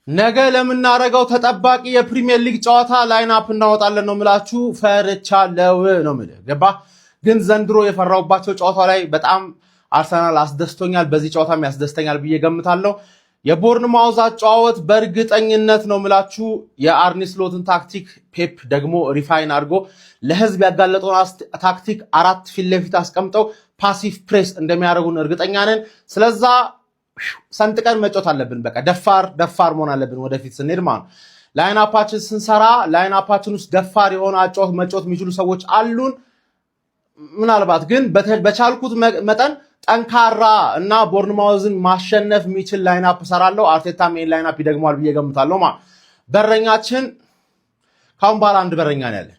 ነገ ለምናደርገው ተጠባቂ የፕሪሚየር ሊግ ጨዋታ line up እናወጣለን ነው የምላችሁ። ፈርቻለው ነው የምልህ። ገባ? ግን ዘንድሮ የፈራሁባቸው ጨዋታ ላይ በጣም አርሰናል አስደስቶኛል። በዚህ ጨዋታም ያስደስተኛል ብዬ ገምታለሁ። የቦርንማውዝ አጨዋወት በእርግጠኝነት ነው የምላችሁ የአርኒ ስሎትን ታክቲክ ፔፕ ደግሞ refine አድርጎ ለህዝብ ያጋለጠውን ታክቲክ አራት ፊት ለፊት አስቀምጠው passive press እንደሚያደርጉን እርግጠኛ ነን። ስለዛ ሰንጥቀን መጫወት አለብን። በቃ ደፋር ደፋር መሆን አለብን ወደፊት ስንሄድ ማለት ነው። Line up ኣችን ስንሰራ line up ኣችን ውስጥ ደፋር የሆነ አጨዋወት መጫወት የሚችሉ ሰዎች አሉን። ምናልባት ግን በቻልኩት መጠን ጠንካራ እና ቦርንማውዝን ማሸነፍ የሚችል line up እሰራለሁ። አርቴታም ይሄን line up ይደግመዋል ብዬ ገምታለሁ። በረኛችን ካሁን በኋላ አንድ በረኛ ነው ያለን፣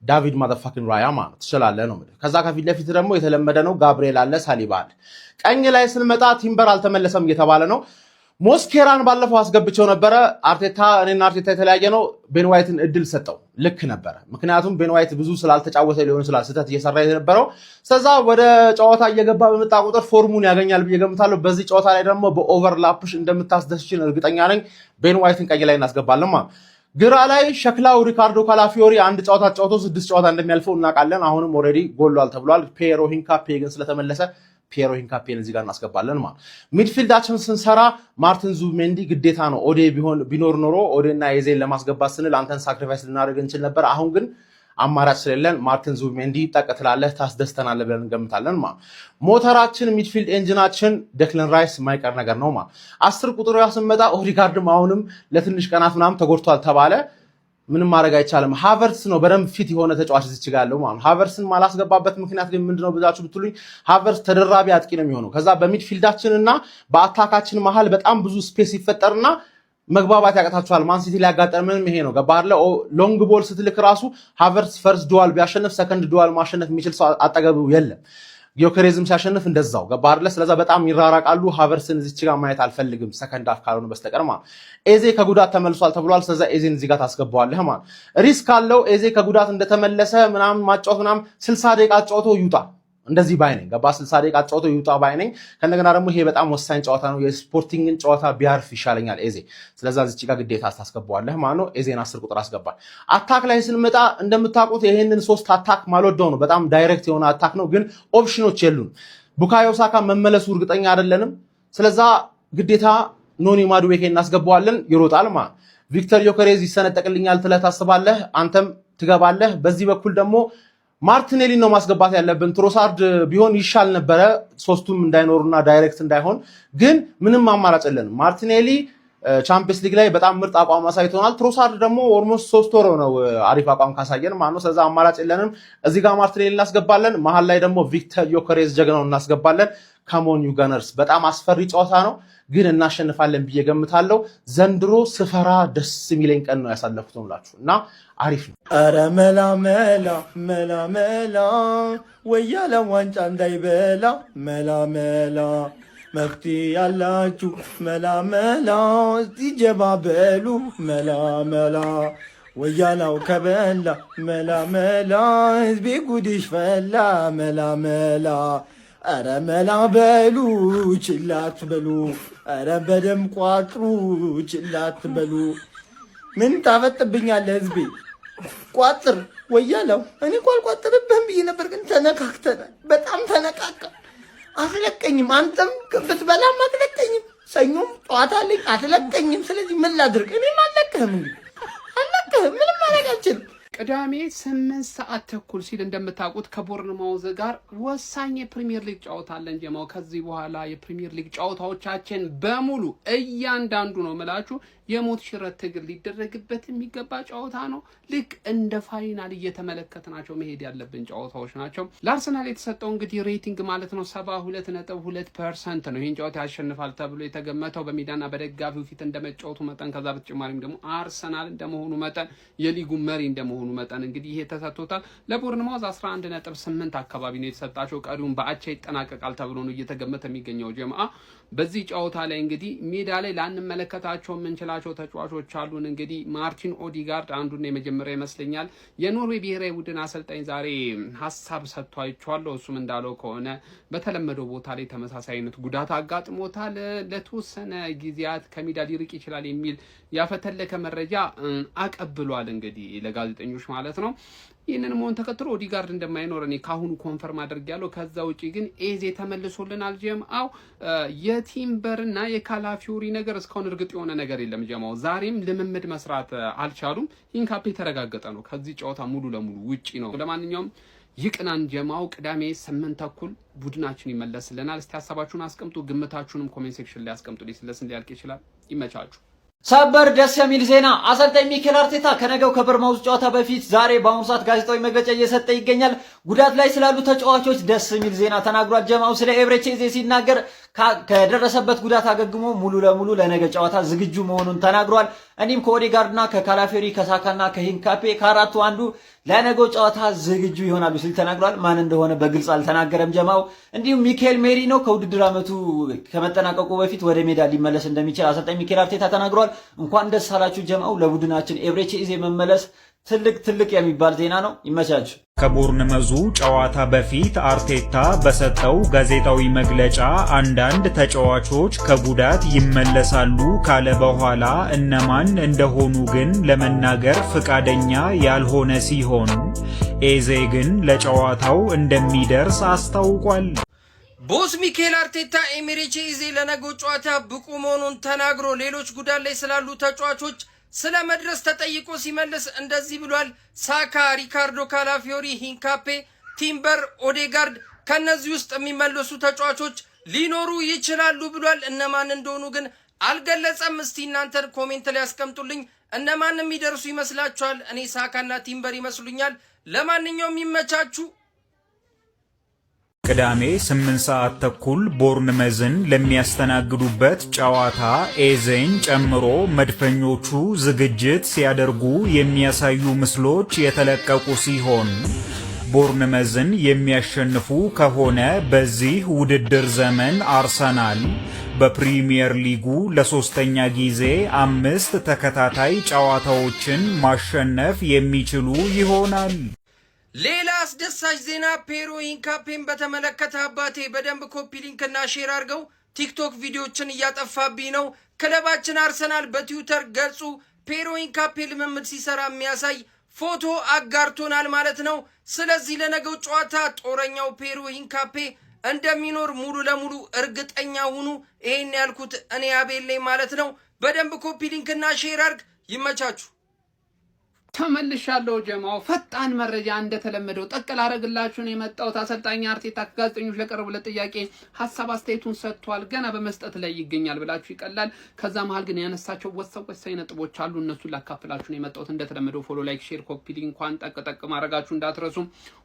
ዳቪድ motherfucking ራያ ማለት ትችላለህ ነው። ከዛ ከፊት ለፊት ደግሞ የተለመደ ነው፣ ጋብርኤል አለ፣ ሳሊባ አለ። ቀኝ ላይ ስንመጣ ቲምበር አልተመለሰም እየተባለ ነው። ሞስኬራን ባለፈው አስገብቸው ነበረ። አርቴታ እኔና አርቴታ የተለያየ ነው። ቤን ዋይትን እድል ሰጠው። ልክ ነበረ። ምክንያቱም ቤን ዋይት ብዙ ስላልተጫወተ ሊሆን ይችላል ስህተት እየሰራ የነበረው። ስለዛ ወደ ጨዋታ እየገባ በመጣ ቁጥር form ኡን ያገኛል ብዬ ገምታለሁ። በዚህ ጨዋታ ላይ ደግሞ በ overlap ሽ እንደምታስደስችን እርግጠኛ ነኝ። ቤን ዋይትን ቀኝ ላይ እናስገባለን ማለት። ግራ ላይ ሸክላው ሪካርዶ ካላፊዮሪ አንድ ጨዋታ ጫውቶ ስድስት ጨዋታ እንደሚያልፈው እናውቃለን። አሁንም already ጎሏል ተብሏል። ፔሮ ሂንካፔ ግን ስለተመለሰ ፒየሮ ሂንካፔን እዚህ ጋር እናስገባለን ማለት። Midfield ኣችን ስንሰራ ማርቲን ዙቢሜንዲ ግዴታ ነው። ኦዴ ቢሆን ቢኖር ኖሮ ኦዴና ኤዜን ለማስገባት ስንል አንተን sacrifice ልናደርግ እንችል ነበር። አሁን ግን አማራጭ ስለሌለን ማርቲን ዙቢሜንዲ ጠቅ ትላለህ፣ ታስደስተናለህ ብለን እንገምታለን ማለት። ሞተራችን midfield engine ኣችን ደክለን ራይስ የማይቀር ነገር ነው ማለት። 10 ቁጥር ስንመጣ ኦዲጋርድም አሁንም ለትንሽ ቀናት ምናምን ተጎድቷል ተባለ። ምንም ማድረግ አይቻልም። ሃቨርትስ ነው በደንብ fit የሆነ ተጫዋች እዚች ጋር ያለው ማለት ነው። ሃቨርትስን ማላስገባበት ምክንያት ግን ምንድነው ብላችሁ ብትሉኝ ሃቨርትስ ተደራቢ አጥቂ ነው የሚሆነው። ከዛ በሚድፊልዳችን እና በ attack ኣችን መሀል በጣም ብዙ space ይፈጠርና መግባባት ያቅታቸዋል። ማን ሲቲ ሊያጋጠምንም ይሄ ነው። ገባህ አይደለ? Long ball ስትልክ ራሱ ሃቨርትስ first duel ቢያሸንፍ second duel ማሸነፍ የሚችል ሰው አጠገቡ የለም። ጊዮኬሬዝም ሲያሸንፍ እንደዛው፣ ገባህ አይደለ? ስለዛ በጣም ይራራቃሉ። ሃቨርትስን እዚች ጋር ማየት አልፈልግም second half ካልሆነ በስተቀር ማለት። ኤዜ ከጉዳት ተመልሷል ተብሏል። ስለዛ ኤዜን እዚህ ጋር ታስገባዋለህ ማለት። Risk አለው። ኤዜ ከጉዳት እንደተመለሰ ምናምን ማጫወት ምናምን 60 ደቂቃ አጫውቶ ይውጣ እንደዚህ ባይ ነኝ። ገባ? 60 ደቂቃ አጫውቶ ይውጣ ባይ ነኝ። ከእንደገና ደግሞ ይሄ በጣም ወሳኝ ጨዋታ ነው። የስፖርቲንግን ጨዋታ ቢያርፍ ይሻለኛል ኤዜ። ስለዛ እዚች ጋር ግዴታ ታስገባዋለህ ማለት ነው። ኤዜን 10 ቁጥር አስገባል። Attack ላይ ስንመጣ እንደምታውቁት ይሄንን ሶስት attack ማልወደው ነው። በጣም direct የሆነ attack ነው፣ ግን ኦፕሽኖች የሉን። ቡካዮ ሳካ መመለሱ እርግጠኛ አይደለንም። ስለዛ ግዴታ ኖኒ ማዱዌኬ እናስገባዋለን። ይሮጣል ማለት። ቪክተር ዮከሬዝ ይሰነጠቅልኛል ትለህ ታስባለህ፣ አንተም ትገባለህ። በዚህ በኩል ደግሞ ማርቲኔሊን ነው ማስገባት ያለብን። ትሮሳርድ ቢሆን ይሻል ነበረ፣ ሶስቱም እንዳይኖሩና direct እንዳይሆን። ግን ምንም አማራጭ የለንም። ማርቲኔሊ ቻምፒየንስ ሊግ ላይ በጣም ምርጥ አቋም አሳይቶናል። ትሮሳርድ ደግሞ almost 3 ወር ነው አሪፍ አቋም ካሳየን ማለት ነው። ስለዚ አማራጭ የለንም። እዚህ ጋር ማርቲኔሊ እናስገባለን። መሀል ላይ ደግሞ ቪክተር ዮከሬዝ ጀግናው እናስገባለን። Come on you Gunners። በጣም አስፈሪ ጨዋታ ነው፣ ግን እናሸንፋለን ብዬ ገምታለሁ። ዘንድሮ ስፈራ ደስ የሚለኝ ቀን ነው ያሳለፍኩት ነው እና አሪፍ ነው። ኧረ መላ መላ መላ መላ ወያለ ዋንጫ እንዳይበላ መላ መላ መፍትሄ ያላችሁ መላ መላ እስቲ ጀባ በሉ መላ መላ ወያላው ከበላ መላ መላ ህዝቤ ጉድሽ ፈላ መላ መላ ኧረ መላ በሉ ችላ አትበሉ ኧረ በደም ቋጥሩ ችላ አትበሉ። ምን ታፈጥብኛለህ ህዝቤ? ቋጥር ወያላው። እኔ እኮ አልቋጥርብህም ብዬ ነበር፣ ግን ተነካክተናል። በጣም ተነካካ። አትለቀኝም። አንተም ብትበላም አትለቀኝም። ሰኞም ጠዋት አለኝ አትለቀኝም። ስለዚህ ምን ላድርግ? እኔም አልለቅህም፣ እንግዲህ አልለቅህም። ምንም ማድረግ አልችልም። ቅዳሜ 8:30 ሲል እንደምታውቁት ከቦርንማውዝ ጋር ወሳኝ የፕሪሚየር ሊግ ጨዋታ አለን። ጀማው ከዚህ በኋላ የፕሪሚየር ሊግ ጨዋታዎቻችን በሙሉ እያንዳንዱ ነው ምላችሁ የሞት ሽረት ትግል ሊደረግበት የሚገባ ጨዋታ ነው። ልክ እንደ final እየተመለከትናቸው መሄድ ያለብን ጨዋታዎች ናቸው። ለአርሰናል የተሰጠው እንግዲህ rating ማለት ነው 72.2% ነው። ይህን ጨዋታ ያሸንፋል ተብሎ የተገመተው በሜዳና በደጋፊው ፊት እንደመጫወቱ መጠን፣ ከዛ በተጨማሪም ደግሞ አርሰናል እንደመሆኑ መጠን፣ የሊጉ መሪ እንደመሆኑ መጠን እንግዲህ ይሄ ተሰጥቶታል። ለቦርንማውዝ 11.8 አካባቢ ነው የተሰጣቸው። ቀሪውን በአቻ ይጠናቀቃል ተብሎ ነው እየተገመተ የሚገኘው ጀማአ። በዚህ ጨዋታ ላይ እንግዲህ ሜዳ ላይ ላንመለከታቸው የምንችላቸው ተጫዋቾች አሉን። እንግዲህ ማርቲን ኦዲጋርድ አንዱና የመጀመሪያ ይመስለኛል። የኖርዌይ ብሔራዊ ቡድን አሰልጣኝ ዛሬ ሀሳብ ሰጥቶ አይቼዋለሁ። እሱም እንዳለው ከሆነ በተለመደው ቦታ ላይ ተመሳሳይ አይነት ጉዳት አጋጥሞታል። ለተወሰነ ጊዜያት ከሜዳ ሊርቅ ይችላል የሚል ያፈተለከ መረጃ አቀብሏል። እንግዲህ ለጋዜጠኞች ማለት ነው። ይህንን መሆን ተከትሎ ኦዲጋርድ እንደማይኖር እኔ ካሁኑ confirm አድርጌያለሁ። ከዛ ውጪ ግን ኤዜ ተመልሶልናል። ጀምአው የቲምበርና የካላፊዮሪ ነገር እስካሁን እርግጥ የሆነ ነገር የለም። ጀማው ዛሬም ልምምድ መስራት አልቻሉም። ሂንካፔ የተረጋገጠ ነው፣ ከዚህ ጨዋታ ሙሉ ለሙሉ ውጪ ነው። ለማንኛውም ይቅናን ጀማው። ቅዳሜ 8:30 ቡድናችን ይመለስልናል። እስቲ ሀሳባችሁን አስቀምጡ፣ ግምታችሁንም comment section ላይ አስቀምጡ። ሊስለስን ሊያልቅ ይችላል። ይመቻችሁ። ሰበር ደስ የሚል ዜና! አሰልጣኝ ሚኬል አርቴታ ከነገው ከበርማውዝ ጨዋታ በፊት ዛሬ በአሁኑ ሰዓት ጋዜጣዊ መግለጫ እየሰጠ ይገኛል። ጉዳት ላይ ስላሉ ተጫዋቾች ደስ የሚል ዜና ተናግሯል። ጀማው ስለ ኤብሬቼ ኤዜ ሲናገር ከደረሰበት ጉዳት አገግሞ ሙሉ ለሙሉ ለነገ ጨዋታ ዝግጁ መሆኑን ተናግሯል። እንዲሁም ከኦዴጋርድና ከካላፊዮሪ፣ ከሳካና ከሂንካፔ ከአራቱ አንዱ ለነገው ጨዋታ ዝግጁ ይሆናሉ ሲል ተናግሯል። ማን እንደሆነ በግልጽ አልተናገረም ጀማው። እንዲሁም ሚኬል ሜሪኖ ከውድድር ዓመቱ ከመጠናቀቁ በፊት ወደ ሜዳ ሊመለስ እንደሚችል አሰልጣኝ ሚኬል አርቴታ ተናግሯል። እንኳን ደስ አላችሁ ጀማው። ለቡድናችን ኤብሬቼ ኤዜ መመለስ ትልቅ ትልቅ የሚባል ዜና ነው። ይመቻችሁ። ከቦርንመዙ ጨዋታ በፊት አርቴታ በሰጠው ጋዜጣዊ መግለጫ አንዳንድ ተጫዋቾች ከጉዳት ይመለሳሉ ካለ በኋላ እነማን እንደሆኑ ግን ለመናገር ፍቃደኛ ያልሆነ ሲሆን ኤዜ ግን ለጨዋታው እንደሚደርስ አስታውቋል። Boss ሚኬል አርቴታ ኤሜሬቼ ኤዜ ለነገው ጨዋታ ብቁ መሆኑን ተናግሮ ሌሎች ጉዳት ላይ ስላሉ ተጫዋቾች ስለ መድረስ ተጠይቆ ሲመልስ እንደዚህ ብሏል። ሳካ፣ ሪካርዶ ካላፊዮሪ፣ ሂንካፔ፣ ቲምበር፣ ኦዴጋርድ ከነዚህ ውስጥ የሚመለሱ ተጫዋቾች ሊኖሩ ይችላሉ ብሏል። እነማን እንደሆኑ ግን አልገለጸም። እስቲ እናንተን comment ላይ ያስቀምጡልኝ። እነማን የሚደርሱ ይመስላችኋል? እኔ ሳካና ቲምበር ይመስሉኛል። ለማንኛውም ይመቻችሁ። ቅዳሜ 8 ሰዓት ተኩል ቦርንመዝን ለሚያስተናግዱበት ጨዋታ ኤዜን ጨምሮ መድፈኞቹ ዝግጅት ሲያደርጉ የሚያሳዩ ምስሎች የተለቀቁ ሲሆን ቦርንመዝን የሚያሸንፉ ከሆነ በዚህ ውድድር ዘመን አርሰናል በፕሪሚየር ሊጉ ለሶስተኛ ጊዜ አምስት ተከታታይ ጨዋታዎችን ማሸነፍ የሚችሉ ይሆናል። ሌላ አስደሳች ዜና ፔሮ ሂንካፔን በተመለከተ አባቴ በደንብ copy link ና share አድርገው። ቲክቶክ ቪዲዮችን እያጠፋብኝ ነው። ክለባችን አርሰናል በትዊተር ገጹ ፔሮ ሂንካፔ ልምምድ ሲሰራ የሚያሳይ ፎቶ አጋርቶናል ማለት ነው። ስለዚህ ለነገው ጨዋታ ጦረኛው ፔሮ ሂንካፔ እንደሚኖር ሙሉ ለሙሉ እርግጠኛ ሁኑ። ይሄን ያልኩት እኔ አቤል ነኝ ማለት ነው። በደንብ copy link ና share አድርግ። ይመቻችሁ። ተመልሻለሁ ጀማው። ፈጣን መረጃ እንደተለመደው ጠቅል አረግላችሁ ነው የመጣሁት። አሰልጣኝ አርቴታ ከጋዜጠኞች ለቀረቡለት ጥያቄ ሀሳብ አስተያየቱን ሰጥቷል። ገና በመስጠት ላይ ይገኛል ብላችሁ ይቀላል። ከዛ መሀል ግን ያነሳቸው ወሳኝ ወሳኝ ነጥቦች አሉ። እነሱን ላካፍላችሁ ነው የመጣሁት። እንደተለመደው follow፣ like፣ share፣ copy link እንኳን ጠቅ ጠቅ ማድረጋችሁ እንዳትረሱ።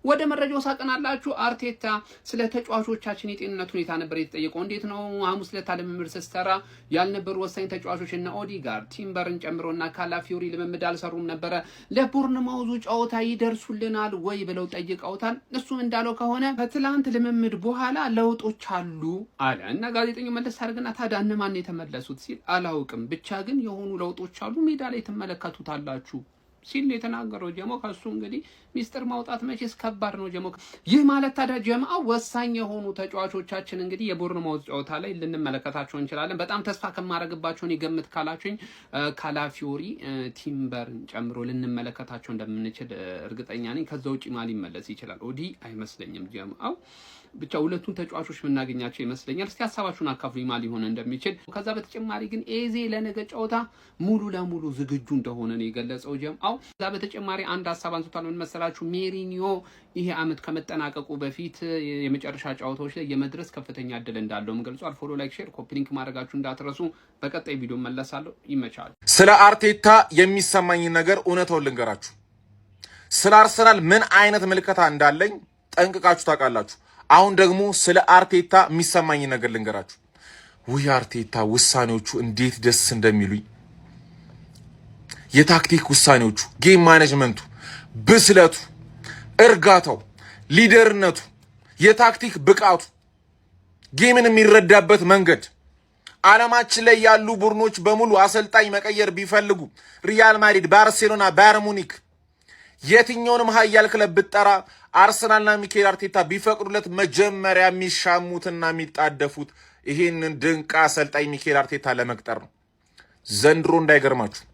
ወደ መረጃው ሳቀናላችሁ አርቴታ ስለ ተጫዋቾቻችን የጤንነት ሁኔታ ነበር የተጠየቀው። እንዴት ነው ሐሙስ ዕለት ልምምድ ስትሰራ ያልነበሩ ወሳኝ ተጫዋቾች እነ ኦዲጋርድ፣ ቲምበርን ጨምሮና ካላፊዮሪ ልምምድ አልሰሩም ነበረ፣ ለቦርንማውዙ ጨዋታ ይደርሱልናል ወይ ብለው ጠይቀውታል። እሱም እንዳለው ከሆነ ከትላንት ልምምድ በኋላ ለውጦች አሉ አለ እና ጋዜጠኛው መለስ አድርግና ታዲያ እነማን የተመለሱት ሲል አላውቅም፣ ብቻ ግን የሆኑ ለውጦች አሉ፣ ሜዳ ላይ ትመለከቱታላችሁ ሲል የተናገረው ጀሞ። ከሱ እንግዲህ ሚስጥር ማውጣት መቼስ ከባድ ነው ጀሞ። ይህ ማለት ታዲያ ጀማ ወሳኝ የሆኑ ተጫዋቾቻችን እንግዲህ የቦርንማውዝ ጨዋታ ላይ ልንመለከታቸው እንችላለን። በጣም ተስፋ ከማድረግባቸው እኔ ገምት ካላችሁኝ ካላፊዮሪ፣ ቲምበርን ጨምሮ ልንመለከታቸው እንደምንችል እርግጠኛ ነኝ። ከዛ ውጭ ማ ሊመለስ ይችላል? ኦዲ አይመስለኝም ጀማው። ብቻ ሁለቱን ተጫዋቾች የምናገኛቸው ይመስለኛል። እስቲ ሀሳባችሁን አካፍሉኝ ማ ሊሆን እንደሚችል። ከዛ በተጨማሪ ግን ኤዜ ለነገ ጨዋታ ሙሉ ለሙሉ ዝግጁ እንደሆነ ነው የገለጸው ጀምአው። ከዛ በተጨማሪ አንድ ሀሳብ አንስቷል። ምን መሰላችሁ? ሜሪኒዮ ይሄ አመት ከመጠናቀቁ በፊት የመጨረሻ ጨዋታዎች ላይ የመድረስ ከፍተኛ እድል እንዳለውም ገልጿል። Follow፣ like፣ share፣ copy link ማድረጋችሁ እንዳትረሱ። በቀጣይ ቪዲዮ መለሳለሁ። ይመቻል። ስለ አርቴታ የሚሰማኝን ነገር እውነታውን ልንገራችሁ። ስለ አርሰናል ምን አይነት ምልከታ እንዳለኝ ጠንቅቃችሁ ታውቃላችሁ። አሁን ደግሞ ስለ አርቴታ የሚሰማኝ ነገር ልንገራችሁ። ውይ አርቴታ ውሳኔዎቹ እንዴት ደስ እንደሚሉኝ፣ የታክቲክ ውሳኔዎቹ፣ game management ኡ፣ ብስለቱ፣ እርጋታው፣ leader ነቱ፣ የታክቲክ ብቃቱ፣ game ን የሚረዳበት መንገድ፣ ዓለማችን ላይ ያሉ ቡድኖች በሙሉ አሰልጣኝ መቀየር ቢፈልጉ ሪያል ማድሪድ፣ ባርሴሎና፣ ባየር ሙኒክ የትኛውንም ሀያል ክለብ ብትጠራ አርሰናልና ሚኬል አርቴታ ቢፈቅዱለት መጀመሪያ የሚሻሙትና የሚጣደፉት ይህንን ድንቅ አሰልጣኝ ሚኬል አርቴታ ለመቅጠር ነው። ዘንድሮ እንዳይገርማችሁ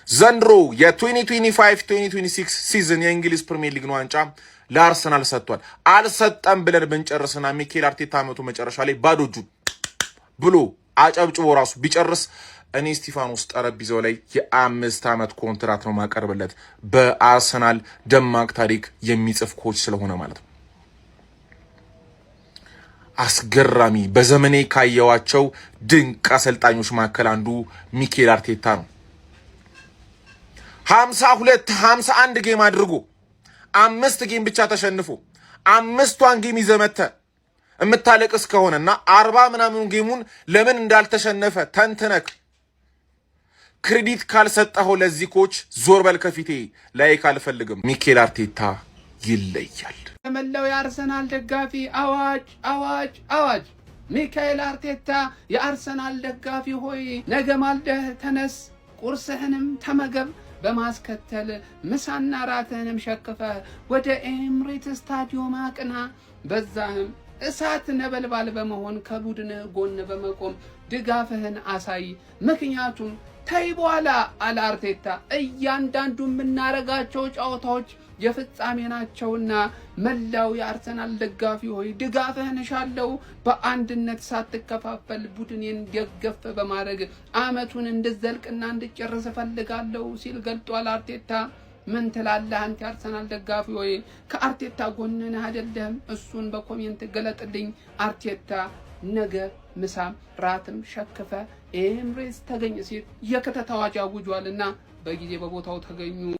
ዘንድሮ የ2025-2026 season የእንግሊዝ ፕሪሚየር ሊግን ዋንጫ ለአርሰናል ሰጥቷል። አልሰጠም ብለን ብንጨርስና ሚኬል አርቴታ ዓመቱ መጨረሻ ላይ ባዶ እጁን ብሎ አጨብጭቦ ራሱ ቢጨርስ እኔ እስቲፋኖስ ጠረጴዛው ላይ የ5 ዓመት ኮንትራት ነው ማቀርብለት፣ በአርሰናል ደማቅ ታሪክ የሚጽፍ coach ስለሆነ ማለት ነው። አስገራሚ፣ በዘመኔ ካየዋቸው ድንቅ አሰልጣኞች መካከል አንዱ ሚኬል አርቴታ ነው። 52 51 game አድርጎ አምስት game ብቻ ተሸንፎ አምስቷን game ይዘህ መተህ የምታለቅስ ከሆነና 40 ምናምን game ኡን ለምን እንዳልተሸነፈ ተንትነክ credit ካልሰጠኸው ለዚህ coach ዞር በል ከፊቴ፣ like አልፈልግም። ሚኬል አርቴታ ይለያል። ለመላው የአርሰናል ደጋፊ አዋጅ፣ አዋጅ፣ አዋጅ! ሚካኤል አርቴታ የአርሰናል ደጋፊ ሆይ፣ ነገ ማልደህ ተነስ፣ ቁርስህንም ተመገብ፣ በማስከተል ምሳና ራትህንም ሸክፈህ ወደ ኤምሬትስ ስታዲዮም አቅና። በዛህም እሳት ነበልባል በመሆን ከቡድንህ ጎን በመቆም ድጋፍህን አሳይ። ምክንያቱም ተይ በኋላ አለ አርቴታ፣ እያንዳንዱ የምናረጋቸው ጨዋታዎች የፍጻሜ ናቸውና መላው የአርሰናል ደጋፊ ሆይ፣ ድጋፍህን እሻለው። በአንድነት ሳትከፋፈል ቡድኔን ደገፍ በማድረግ አመቱን እንድዘልቅና እንድጨርስ እፈልጋለሁ ሲል ገልጧል አርቴታ። ምን ትላለህ አንተ የአርሰናል ደጋፊ ሆይ? ከአርቴታ ጎን ነህ አይደለህም? እሱን በ comment ገለጥልኝ። አርቴታ ነገ ምሳም ራትም ሸክፈ ኤምሬትስ ተገኝ ሲል የክተት አዋጅ አውጇልና በጊዜ በቦታው ተገኙ።